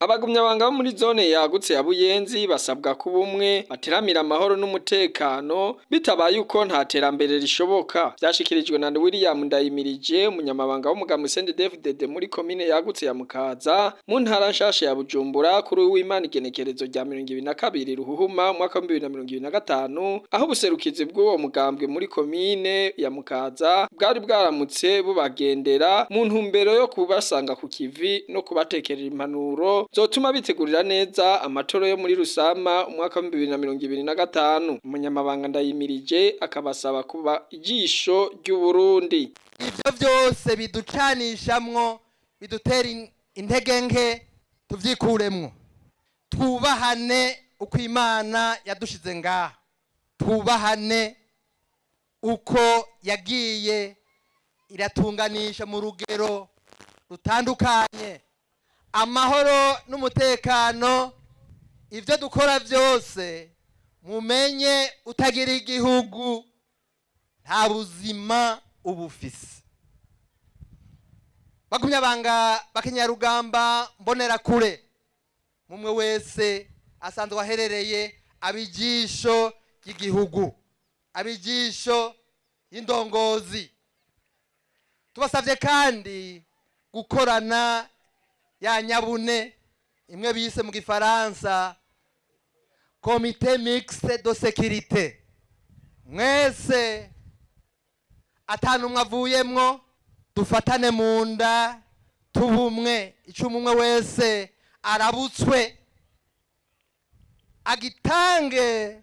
Abagumyabanga bo muri zone yagutse ya Buyenzi basabwa kuba umwe, bateramira amahoro n'umutekano, bitabaye uko nta terambere rishoboka. Vyashikirijwe na William Ndayimirije, umunyamabanga w'umugambwe CNDD-FDD muri komine yagutse ya Mukaza mu ntara nshasha ya Bujumbura, kuri uw'Imana igenekerezo rya 22 Ruhuhuma umwaka wa 2025, aho ubuserukizi bw'uwo mugambwe muri komine ya Mukaza bwari bwaramutse bubagendera mu ntumbero yo kubasanga ku kivi no kubatekerera impanuro zotuma bitegurira neza amatora yo muri Rusama umwaka wa 2025. Umunyamabanga Ndayimirije akabasaba kuba ijisho ry'Uburundi. Ibyo byose biducanishamwo, bidutera intege nke, tuvyikuremwo, twubahane uko Imana yadushize ngaha, twubahane uko yagiye iratunganisha mu rugero rutandukanye amahoro n'umutekano. Ibyo dukora byose, mumenye utagira igihugu nta buzima uba ufise. Bagumyabanga, bakenyarugamba, mbonerakure, mumwe wese asanzwe aherereye abijisho ry'igihugu, abijisho y'indongozi, tubasabye kandi gukorana ya nyabune imwe bise mu gifaransa comité mixte de sécurité. Mwese atanumwe avuyemwo, dufatane mu nda, tubumwe. Icyo umwe wese arabutswe agitange,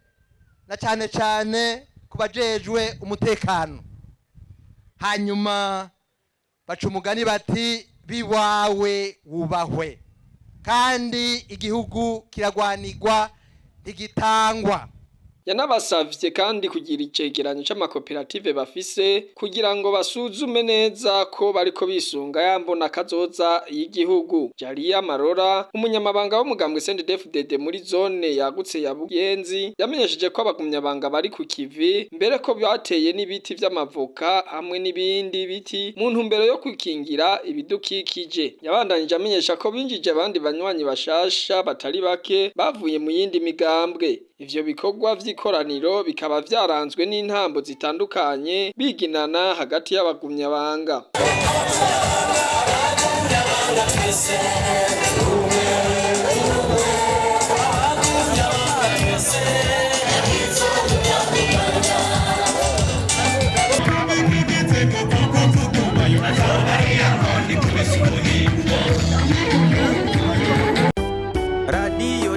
na cyane cyane ku bajejwe umutekano. Hanyuma baca umugani bati: "Biwawe wubahwe." Kandi igihugu kiragwanirwa, ntigitangwa. Yanabasavye kandi kugira icegeranyo c'amakoperative bafise kugira ngo basuzume neza ko bariko bisunga ya mbona kazoza y'igihugu. Jalia Marora, umunyamabanga w'umugambwe CNDD-FDD muri zone yagutse ya Buyenzi, yamenyesheje ko abagumyabanga bari ku kivi, mbere ko bateye n'ibiti vy'amavoka hamwe n'ibindi biti mu ntumbero yo kwikingira ibidukikije. Yabandanije amenyesha ko binjije abandi banywanyi bashasha batari bake bavuye mu yindi migambwe. Ivyo bikorwa vy'ikoraniro bikaba vyaranzwe n'intambo zitandukanye biginana hagati y'abagumyabanga. Radiyo